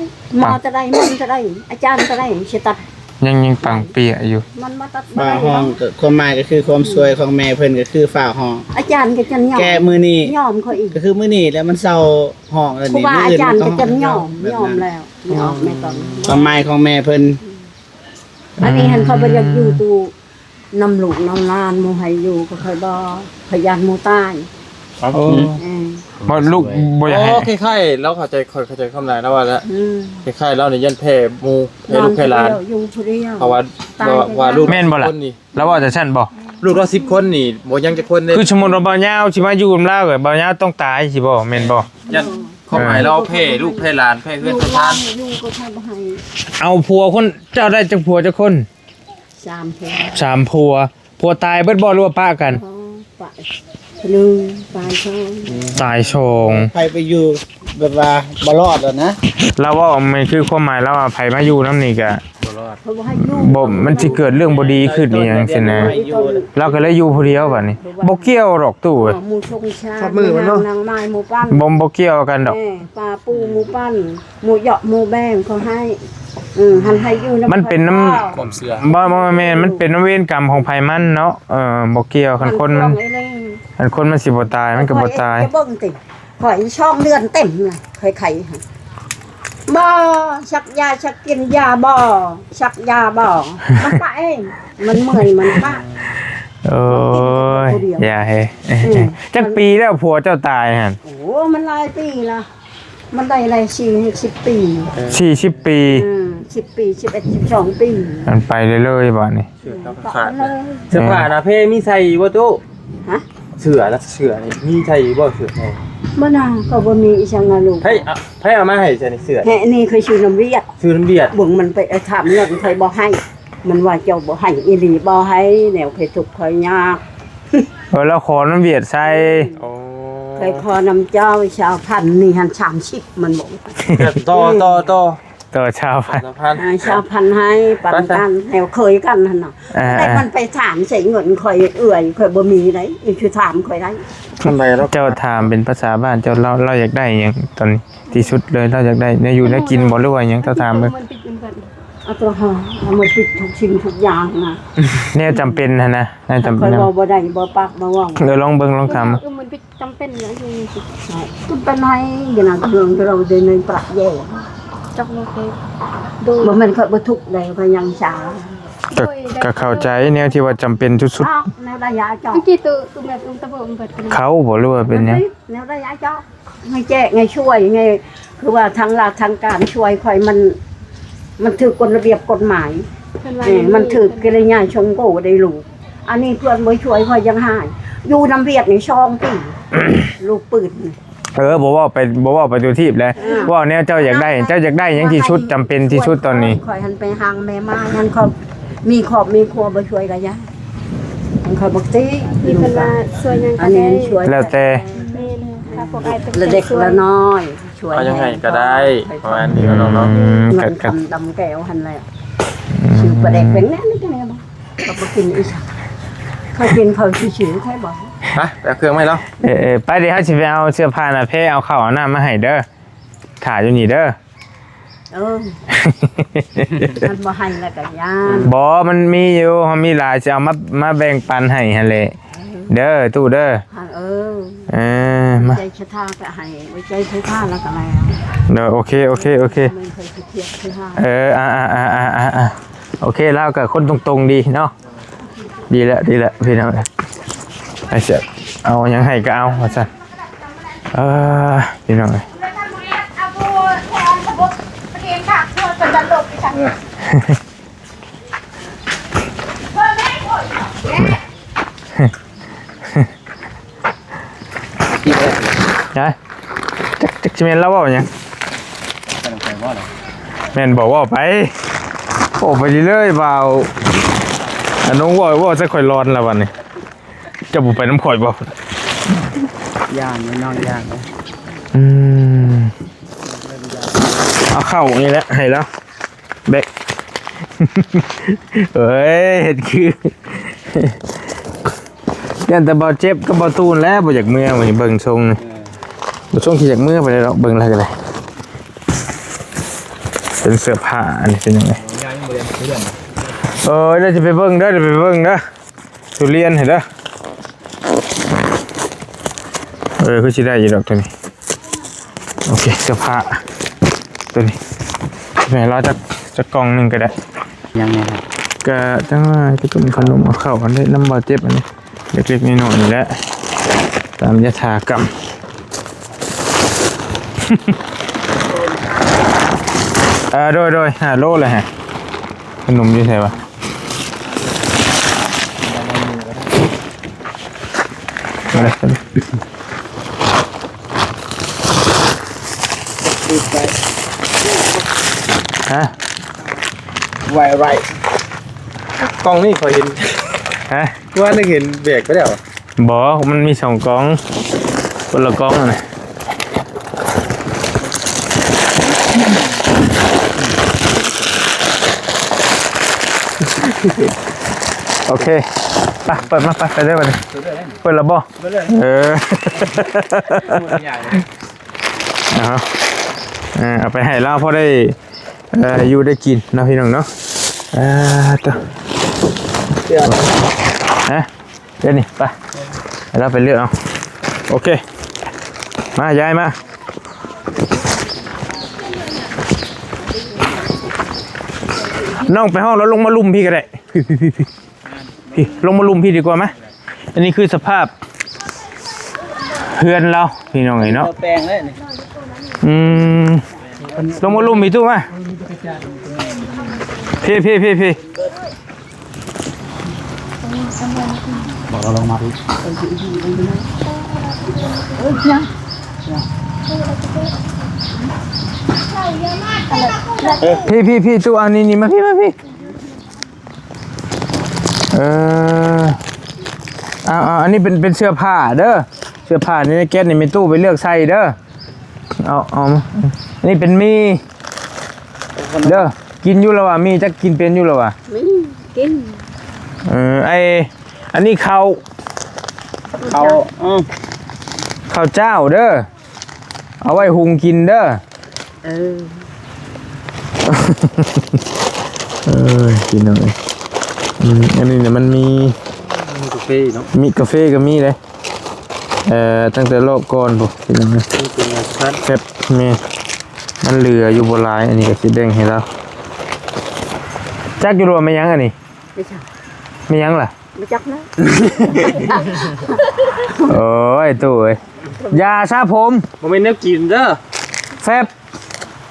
ໝໍກໍໄດ້ ມັນກໍໄດ້ ອາຈານກໍໄດ້ ຊິຕັດ ຍັງ ຍັງປັງເປຍຢູ່ ມັນບໍ່ຕັດບໍ່ໄດ້. ຝາຫ້ອງກໍ ຄວາມໝາຍກໍຄືຄວາມຊ່ວຍຂອງແມ່ເພິ່ນ ກໍຄືຝາຫ້ອງ ອາຈານກໍຈັນຍອມ ແກ້ມື້ນີ້ ຍອມເຂົາອີກ ກໍຄືມື້ນີ້ແລ້ວມັນເຊົາຮ້ອງແລ້ວນີ້ ຄູບາອາຈານກໍຈັນຍອມ ຍອມແລ້ວ ຍອມແມ່ຕອນ ຄວາມໝາຍຂອງແມ່ເພິ່ນ. ອັນນີ້ຫັ້ນ ເຂົາບໍ່ຢາກຢູ່ຕູ້ນຳລູກນຳຫຼານ ໝູ່ໃຫ້ຢູ່ກໍຄ່ອຍບໍ່ ຂ້ອຍຢ້ານໝູ່ຕາຍ. ໂອ້ ເອີ ບໍ່ ລູກບໍ່ຢາກໃຫ້ ໂອ້ ຄ້າຍໆ ລາວເຂົ້າໃຈ ຂ້ອຍເຂົ້າໃຈຄວາມໝາຍລາວວ່າແລ້ວ ອືມ ຄ້າຍໆ ລາວນີ້ຢ້ານແຜ່ໝູ່ ແຜ່ລູກແຜ່ຫຼານ ຢູ່ຜູ້ດຽວ ເພາະວ່າ ວ່າລູກ ແມ່ນບໍ່ລະ? ລາວເວົ້າຈັ່ງຊັ້ນບໍ່? ລູກລາວສິບຄົນນີ້ ບໍ່ຍັງຈັກຄົນເດ້. ຄືສົມມຸດວ່າບ່າວຍາວຊິມາຢູ່ນຳລາວ ບ່າວຍາວຕ້ອງຕາຍຊິບໍ່ ແມ່ນບໍ່? ຢ້ານ ຄວາມໝາຍລາວແຜ່ລູກແຜ່ຫຼານ ແຜ່ເຮືອນແຜ່ຊານ ຢູ່ກໍບໍ່ໃຫ້ ເອົາຜົວຄົນ ເຈົ້າໄດ້ຈັກຜົວຈັກຄົນ? ສາມຜົວ ສາມຜົວ. ຜົວຕາຍເບິດບໍ່ ຫຼືວ່າປະກັນ? ອໍ ປະ ໜຶ່ງ ຕາຍສອງ ຕາຍສອງ. ໃຜໄປຢູ່ແບບວ່າບໍ່ລອດແລ້ວນະ ລາວເວົ້າ ແມ່ນຄືຄວາມໝາຍລາວວ່າ ໃຜມາຢູ່ນຳນີ້ກະ ບໍ່ລອດ ເພິ່ນບໍ່ໃຫ້ຢູ່ ບໍ່ ມັນຊິເກີດເລື່ອງບໍ່ດີຂຶ້ນອີ່ຫຍັງຊີ້ນະ ລາວກໍເລີຍຢູ່ຜູ້ດຽວບາດນີ້. ບໍ່ກ່ຽວດອກຕູ້ເອີຍ ໝູ່ຊົງຊາດ ນາງໄມ້ໝູ່ປັ້ນ ບໍ່ ບໍ່ກ່ຽວກັນດອກ ເອີ ປາປູໝູ່ປັ້ນ ໝູ່ເຍາະໝູ່ແບ່ງເຂົາໃຫ້ ເອີ ຫັ້ນໃຫ້ຢູ່ນຳ ມັນເປັນນຳ ຄວາມເຊື່ອ ບໍ່ ບໍ່ແມ່ນ ມັນເປັນນຳເວນກຳຂອງໃຜມັນເນາະ. ເອີ ບໍ່ກ່ຽວ ຄັນຄົນມັນ ຄັນຄົນມັນຊິບໍ່ຕາຍ ມັນກໍບໍ່ຕາຍ. ຂ້ອຍເບິ່ງຕິ ຂ້ອຍສອງເດືອນເຕັມນະ ຂ້ອຍໄຂ້ ບໍ່ ສັກຢາ ສັກກິນຢາບໍ່ ສັກຢາບໍ່ ມັນປະເອງ ມັນເມື່ອຍ ມັນປະ. ໂອ້ຍ ຢ່າເຮ ອືມ ຈັກປີແລ້ວຜົວເຈົ້າຕາຍຫັ້ນ? ໂອ້ ມັນຫຼາຍປີລະ ມັນໄດ້ຫຼາຍ ສີ່ສິບປີ ສີ່ສິບປີ ອືມ ສິບປີ ສິບເອັດ ສິບສອງປີ ມັນໄປເລື້ອຍໆ ບາດນີ້. ເສື້ອເນາະ ຂາດເລີຍ ເສື້ອຜ້າໜ້າເພມີໃສ່ຢູ່ບໍ່ຕູ້? ຮະ? ເສື້ອລະ ເສື້ອນີ້ມີໃສ່ຢູ່ບໍ່? ເສື້ອໃສ່ ບໍ່ນາ ກໍບໍ່ມີອີ່ຫຍັງນະລູກ. ໃຜ ໃຜເອົາມາໃຫ້ຊະນີ້ ເສື້ອ? ແຮະ ນີ້ຂ້ອຍຊື້ນຳຫວຽດ ຊື້ນຳຫວຽດ. ເບິ່ງມັນໄປຖາມເງິນຂ້ອຍບໍ່ໃຫ້ ມັນວ່າເຈົ້າບໍ່ໃຫ້ອີ່ຫຼີ ບໍ່ໃຫ້ ແນວຂ້ອຍທຸກຂ້ອຍຍາກ. ເອີ ລາວຂໍນຳຫວຽດໃສ່ ໂອ້ ຂ້ອຍຂໍນຳເຈົ້າຊາວພັນ ນີ້ຫັ້ນສາມສິບ ມັນບອກ ຕໍ່ ຕໍ່ ຕໍ່ ຕໍ່ຊາວພັນ ຊາວພັນ ອ່າ ຊາວພັນໃຫ້ປັນກັນ ແນວເຄີຍກັນຫັ້ນນະ. ເອີ ແຕ່ມັນໄປຖາມໃສ່ເງິນຂ້ອຍເອື້ອຍ ຂ້ອຍບໍ່ມີໃດ ອີຊິຖາມຂ້ອຍໄດ້. ເຈົ້າຖາມເປັນພາສາບ້ານເຈົ້າ ລາວ ລາວຢາກໄດ້ຫຍັງຕອນນີ້ ທີ່ສຸດເລີຍ ລາວຢາກໄດ້ແນວຢູ່ແນວກິນບໍ່ ຫຼືວ່າຫຍັງ ເຈົ້າຖາມເບິ່ງ. ເອົາໂຕເຮົາ ເອົາມາປິດທຸກສິ່ງທຸກຢ່າງນະ ແນວຈຳເປັນຫັ້ນນະ ແນວຈຳ ຂ້ອຍເວົ້າບໍ່ໄດ້ ບໍ່ປາກບໍ່ເວົ້າ. ເອີ ລອງເບິ່ງ ລອງຖາມ ເອີ ມັນປິດ ຈຳເປັນຫຍັງຢູ່ນີ້ ຈຳເປັນໃຫ້ຢູ່ນະ ເລື່ອງທີ່ເຮົາໄດ້ໃນປະແຍງ ຈັກບໍ່ເຄີຍ ໂດຍ ບໍ່ແມ່ນຂ້ອຍບໍ່ທຸກໃດ ຂ້ອຍຍັງຊາ ກໍ ໂດຍ ກໍເຂົ້າໃຈແນວທີ່ວ່າຈຳເປັນສຸດໆ ເນາະ ແນວໃດຍາເຈົ້າ ເມື່ອກີ້ຕູ້ ຕູ້ແມ່ຕູ້ຕະເບີເບິດ ເຂົາບໍ່ຮູ້ວ່າເປັນຫຍັງ ແນວໃດຍາເຈົ້າ ໃຫ້ແຈກ ໃຫ້ຊ່ວຍ ໃຫ້ ຄືວ່າທາງລັດທາງການຊ່ວຍຂ້ອຍ ມັນ ມັນຖືກກົດລະບຽບກົດໝາຍ ເພິ່ນວ່າ ເອີ ມັນຖືກກິລິຍາຊົງໂກໄດ້ລູກ. ອັນນີ້ເພື່ອນບໍ່ຊ່ວຍຂ້ອຍຍັງຫາຍ ຢູ່ນຳວຽດນີ້ສອງປີ ລູກປືນ. ເອີ ບໍ່ເວົ້າໄປ ບໍ່ເວົ້າໄປສູ່ທີບແຫຼະ. ເອີ ເວົ້າແນວເຈົ້າຢາກໄດ້ ເຈົ້າຢາກໄດ້ຫຍັງທີ່ສຸດ ຈຳເປັນທີ່ສຸດຕອນນີ້? ຂ້ອຍຫັ້ນໄປຫາແມ່ມາ ຍັງເຂົາມີຄອບມີຄົວ ບໍ່ຊ່ວຍກໍຢ່າ ມັນຂ້ອຍບໍ່ຕິ. ມີເພິ່ນວ່າຊ່ວຍຫຍັງກໍໄດ້ ອັນນີ້ຊ່ວຍແລ້ວແຕ່ ແມ່ນ ຖ້າພວກອ້າຍເປັນ ລະເດັກ ຊ່ວຍ ລະນ້ອຍ ຊ່ວຍ ເອົາຫຍັງໃຫ້ກໍໄດ້ ປະມານນີ້ເນາະນ້ອງເນາະ. ອືມ ເງິນຄຳດຳແກ້ວຫັ້ນແຫຼະ ຊື້ປາແດກເປັນແນ່ນີ້ຈັ່ງໃດບໍ່? ກໍບໍ່ກິນອີກ ເຂົາກິນເຂົາຊື່ໆ ໃຄບໍ່? ໄປ ໄປເອົາເຄື່ອງມາໃຫ້ລາວ. ເອີ ເອີ ໄປ ດຽວເຮົາຊິໄປເອົາເສື້ອຜ້າໜ້າແພ ເອົາເຂົ້າເອົານ້ຳມາໃຫ້ເດີ. ຖ້າຢູ່ນີ້ເດີ. ເອີ ມັນບໍ່ໃຫ້ແລ້ວກໍຢ້ານ. ບໍ່ ມັນມີຢູ່ ເຮົາມີຫຼາຍ ຊິເອົາມາ ມາແບ່ງປັນໃຫ້ຫັ້ນແຫຼະ. ເອີ ເດີ ຕູ້ເດີ. ເອີ ເອີ ມາ ໃຈສະທາກໍໃຫ້ ບໍ່ໃຈສະທາແລ້ວກໍແລ້ວ. ເດີ ໂອເຄ ໂອເຄ ໂອເຄ. ແມ່ນເຄີຍຊິທຽບຄືຫາ ເອີ ອ່າ ໂອເຄ ລາວກໍຄົນຕົງໆດີເນາະ. ດີແລ້ວ ດີແລ້ວ ພີ່ນ້ອງເອີຍ ໃຫ້ເສຍ ເອົາຫຍັງໃຫ້ກໍເອົາ ວ່າຊັ້ນ. ເອີ ພີ່ນ້ອງເອີຍ ຮະ? ຈັກ ຈັກຊິແມ່ນລາວເວົ້າຫຍັງ? ແມ່ນບໍ່? ເວົ້າໄປ ເວົ້າໄປເລື້ອຍໆ ບ່າວ ອານົງເວົ້າ ເວົ້າໃສ່ຂ້ອຍຫຼອນລະບັດນີ້. ເຈົ້າບໍ່ໄປນຳຂ້ອຍບໍ່? ຢ້ານ ນ້ອງຢ້ານ. ອືມ ເອົາເຂົ້ານີ້ແຫຼະໃຫ້ລາວ ແບກ ເອີຍ ເຮັດຄື ຢ້ານແຕ່ບ່າວເຈັບກັບບ່າວຕູນແຫຼະ ບໍ່ຢາກເມືອ ມື້ນີ້ເບິ່ງຊົງນີ້. ເອີ ບໍ່ຊົງຊິຢາກເມືອປານໃດດອກ ເບິ່ງແລ້ວກໍໄດ້. ເປັນເສື້ອຜ້າ ອັນນີ້ເປັນຫຍັງ? ເອີ ດຽວຊິໄປເບິ່ງເດີ ດຽວໄປເບິ່ງເດີ ທຸລຽນຫັ້ນເດີ. ເອີ ຄືຊິໄດ້ຢູ່ດອກໂຕນີ້. ໂອເຄ ເສື້ອຜ້າໂຕນີ້ ແມ່ນລາວຈັກ ຈັກກ່ອງໜຶ່ງກໍໄດ້. ຍັງແນ່? ກະຈັ່ງວ່າ ກະຕົ້ມຂະໜົມ ເອົາເຂົ້າອັນນີ້ນຳບ່າວເຈັບ ອັນນີ້ເລັກໆ ນ້ອຍໆ ນີ້ແຫຼະ ຕາມຍະຖາກຳ. ເອີ ໂດຍໆ ຫ້າໂລແລ້ວຮະ. ຂະໜົມຢູ່ໃສວະ? ມາເລີຍ ຮະ? ໄວໄວ ກ່ອງນີ້ຂ້ອຍເຫັນ ຮະ? ຄືວ່ານຶກເຫັນແບກໄປແລ້ວ. ບໍ່ ມັນມີສອງກ່ອງ ຄົນລະກ່ອງຫັ້ນນະ. ໂອເຄ ໄປ ເປີດມາ ໄປ ໄປເດີບັດນີ້. ເປີດແລ້ວບໍ່? ເປີດເລີຍ ເອີ ເອົາ ເອົາໄປໃຫ້ລາວພໍໄດ້ ເອີ ຢູ່ໄດ້ກິນເນາະ ພີ່ນ້ອງເນາະ. ອ່າ ໂຕ ຮະ? ດຽວນີ້ໄປ ໃຫ້ລາວໄປເລືອກເອົາ. ໂອເຄ ມາ ຍາຍມາ ນ້ອງໄປຫ້ອງລາວ ລົງມາລຸ່ມພີ້ກໍໄດ້ ພີ້ ພີ້ ພີ້ ພີ້ ລົງມາລຸ່ມພີ້ດີກວ່າ ມາ. ອັນນີ້ຄືສະພາບເຮືອນລາວ ພີ່ນ້ອງເອີຍເນາະ. ແປງເລີຍນີ້ ອືມ ລົງມາລຸ່ມພີ້ຕູ້ມາ ພີ້ ພີ້ ພີ້ ພີ້. ບອກເຮົາລົງມາພີ້ ເອີ ພີ່ ພີ່ ພີ່ ຕູ້ ອັນນີ້ ນີ້ ມາພີ້ ມາພີ້. ເອີ ເອົາ ເອົາ ອັນນີ້ເປັນ ເປັນເສື້ອຜ້າເດີ ເສື້ອຜ້າໃນແກັດນີ້ ແມ່ຕູ້ໄປເລືອກໃສ່ເດີ. ເອົາ ເອົາ ອັນນີ້ເປັນໝີ່ເດີ ກິນຢູ່ລະຫວາ? ໝີ່ຈັກກິນເປັນຢູ່ລະຫວາ? ມີ ກິນ. ເອີ ໄອ້ ອັນນີ້ເຂົ້າ ເຂົ້າ ເອີ ເຂົ້າຈ້າວເດີ ເອົາໄວ້ຫຸງກິນເດີ. ເອີ ເອີ ພີ່ນ້ອງເອີຍ ອືມ ອັນນີ້ນະ ມັນມີ ມີກາເຟເນາະ ມີກາເຟກໍມີເດ້. ເອີ ຕັ້ງແຕ່ລອບກ່ອນພຸ້ນ ພີ່ນ້ອງເອີຍ ເປັນແຟບ ແມ່ນ ມັນເຫຼືອຢູ່ບໍ່ຫຼາຍ ອັນນີ້ກໍຊິແບ່ງໃຫ້ລາວ. ຈັກຢູ່ບໍ່ແມ່ນຫຍັງອັນນີ້? ແມ່ນຫຍັງ? ແມ່ນຫຍັງລະ? ບໍ່ຈັກນະ ໂອ້ຍ ຕູ້ເອີຍ ຢາສະຜົມ ບໍ່ແມ່ນແນວກິນເດີ ແຟບ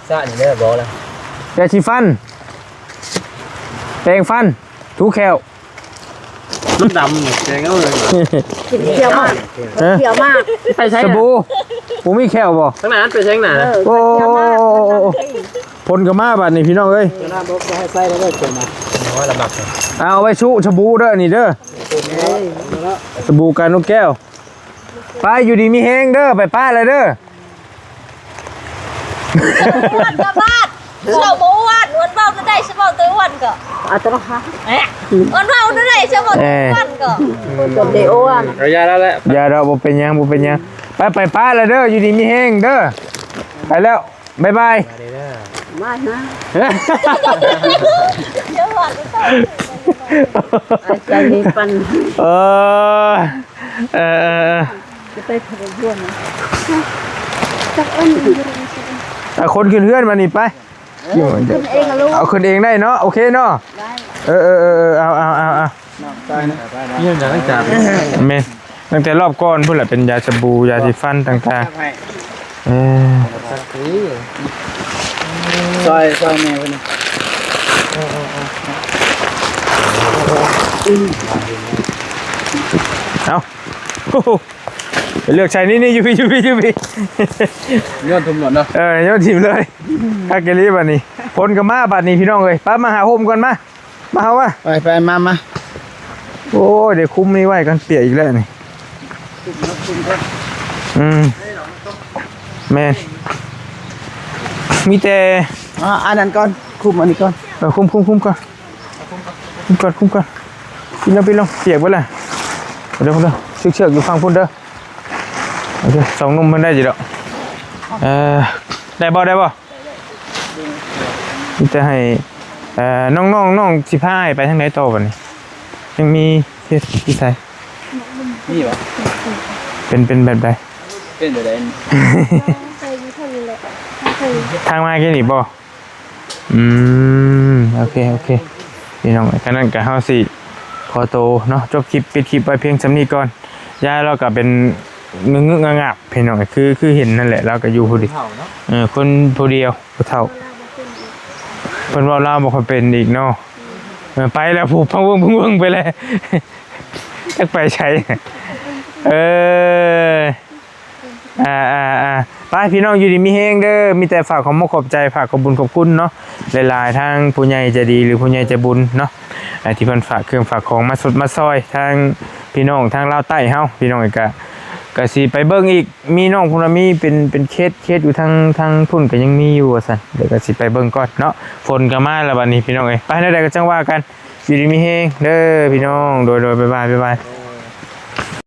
ສະນີ້ເດີ ບໍ່ລະ ຢາສີຟັນ. ແປງຟັນ ຖູແຂ້ວ ມັນດຳແກງເອົາເລີຍ ກິນຂຽວມາກ ຮະ ຂຽວມາກ ໄປໃສ ສະບູ ບໍ່ມີແຂ້ວບໍ່? ທາງໜ້າໄປທາງໜ້າ ເອີ ໂອ້ ຂຽວມາກ ໂອ້ ໂອ້ ໂອ້ ຝົນກໍມາບາດນີ້ພີ່ນ້ອງເອີຍ ເວລາບໍ່ໃຫ້ໃສ່ແລ້ວເດີ ເອົາໄວ້ຊຸສະບູເດີນີ້ເດີ ສະບູການນົກແກ້ວ ໄປ ຢູ່ດີມີແຮງເດີ ໄປປ້າແລ້ວເດີ ອ້ວນກະບາດ ເຈົ້າບໍ່ອ້ວນ ອ້ວນເວົ້າແນວໃດ ຊິເວົ້າແຕ່ອ້ວນກໍ ອາຕະລະຄະ ແອະ ອ້ວນເວົ້າແນວໃດ ຊິເວົ້າແຕ່ອ້ວນກໍ ເອີ ກໍໄດ້ອ້ວນ ເອົາ ຢ່າແລ້ວແຫຼະ ຢ່າດອກ ບໍ່ເປັນຫຍັງ ບໍ່ເປັນຫຍັງ ໄປ ໄປປ້າແລ້ວເດີ ຢູ່ດີມີແຮງເດີ ໄປແລ້ວ ບາຍບາຍ ມານະ ເຈົ້າວ່າ ອາຈານມີປັນ ເອີ ເອີ ເອີ ເອີ ຈະໄປເພິ່ນຢູ່ນະ ຈັກອັນ ເອົາ ຂົນຂຶ້ນເຮືອນມານີ້ໄປ ເອີ ຂຶ້ນເອງລະລູກ ເອົາຂຶ້ນເອງໄດ້ເນາະ ໂອເຄເນາະ ໄດ້ ເອີ ເອີ ເອີ ເອີ ເອົາ ເອົາ ເອົາ ເອົາ ນ້ອງຊາຍນະ ມີຫຍັງຈາກ ແມ່ນ ຕັ້ງແຕ່ລອບກ່ອນພຸ້ນແຫຼະ ເປັນຢາສະບູ ຢາສີຟັນຕ່າງໆ ເອີ ຊ່ອຍ ຊ່ອຍແມ່ເພິ່ນ ເອົາ ໂອ້ໂຫ ໄປເລືອກໃສ່ ນີ້ໆ ຢູ່ພີ້ ຢູ່ພີ້ ຢູ່ພີ້ ໂຍນຖິ້ມໂລດເນາະ ເອີ ໂຍນຖິ້ມເລີຍ ຄັກອີ່ຫຼີບາດນີ້ ຝົນກໍມາບາດນີ້ພີ່ນ້ອງເອີຍ ໄປ ມາຫາຮົ່ມກ່ອນ ມາ ມາເຮົາມາ ໄປ ໄປ ມາ ມາ ໂອ້ຍ ເດ ຄຸມນີ້ໄວ້ກັນ ປຽກອີກແລ້ວນີ້ ອືມ ແມ່ນ ມີແຕ່ ອ່າ ອັນນັ້ນກ່ອນ ຄຸມອັນນີ້ກ່ອນ ເອີ ຄຸມ ຄຸມ ຄຸມກ່ອນ ຄຸມກ່ອນ ຄຸມກ່ອນ ປິດລົງ ປິດລົງ ປຽກເບິດແລ້ວ ເດີ ເດີ ເຊືອກໆ ຢູ່ຝັ່ງພຸ້ນເດີ ໂອເຄ ສອງໜຸ່ມເພິ່ນໄດ້ຢູ່ດອກ ເອີ ໄດ້ບໍ່ ໄດ້ບໍ່? ມີແຕ່ໃຫ້ ເອີ ນ້ອງໆ ນ້ອງຊິພາອ້າຍໄປທາງໃດຕໍ່ບັດນີ້? ຍັງມີເຮັດຢູ່ໃສ? ມີບໍ່? ເປັນ ເປັນແບບໃດ? ເປັນແບບໃດ? ທາງມາກິນນີ້ບໍ່? ອືມ ໂອເຄ ໂອເຄ ພີ່ນ້ອງ ຄັນນັ້ນກໍເຮົາຊິຂໍໂຕເນາະ ຈົບຄລິບ ປິດຄລິບໄວ້ພຽງສ່ຳນີ້ກ່ອນ ຍາຍລາວກໍເປັນງຶກໆ ງັກໆ ພີ່ນ້ອງ ຄື ຄືເຫັນນັ້ນແຫຼະ ລາວກໍຢູ່ຜູ້ດຽວ ເອີ ຄົນຜູ້ດຽວ ຜູ້ເຖົ້າ ເພິ່ນເວົ້າລາວບໍ່ຄ່ອຍເປັນອີກເນາະ ເອີ ໄປແລ້ວ ຜູ້ພັງເວີ້ງໆ ໄປແລ້ວ ຈັກໄປໃສ ເອີ ອ່າໆໆ ໄປ ພີ່ນ້ອງ ຢູ່ດີມີແຮງເດີ ມີແຕ່ຝາກຂອບມຸກຂອບໃຈ ຝາກຂອບບຸນຂອບຄຸນເນາະ ຫຼາຍໆ ທາງຜູ້ໃຫຍ່ໃຈດີ ຫຼື ຜູ້ໃຫຍ່ໃຈບຸນເນາະ ອ່າ ທີ່ເພິ່ນຝາກເຄື່ອງຝາກຂອງມາຊົດມາຊ່ອຍທາງພີ່ນ້ອງທາງລາວໃຕ້ເຮົາ ພີ່ນ້ອງກໍ ກໍຊິໄປເບິ່ງອີກ ມີນ້ອງພຸ້ນນະ ມີເປັນ ເປັນເຂດ ເຂດຢູ່ທາງ ທາງພຸ້ນກໍຍັງມີຢູ່ວ່າຊັ້ນ ດຽວກໍຊິໄປເບິ່ງກ່ອນເນາະ ຝົນກໍມາແລ້ວບັດນີ້ ພີ່ນ້ອງເອີຍ ໄປ ແນວໃດກໍຈັ່ງວ່າກັນ ຢູ່ດີມີແຮງເດີ ພີ່ນ້ອງ ໂດຍໆ ບາຍບາຍ ບາຍບາຍ.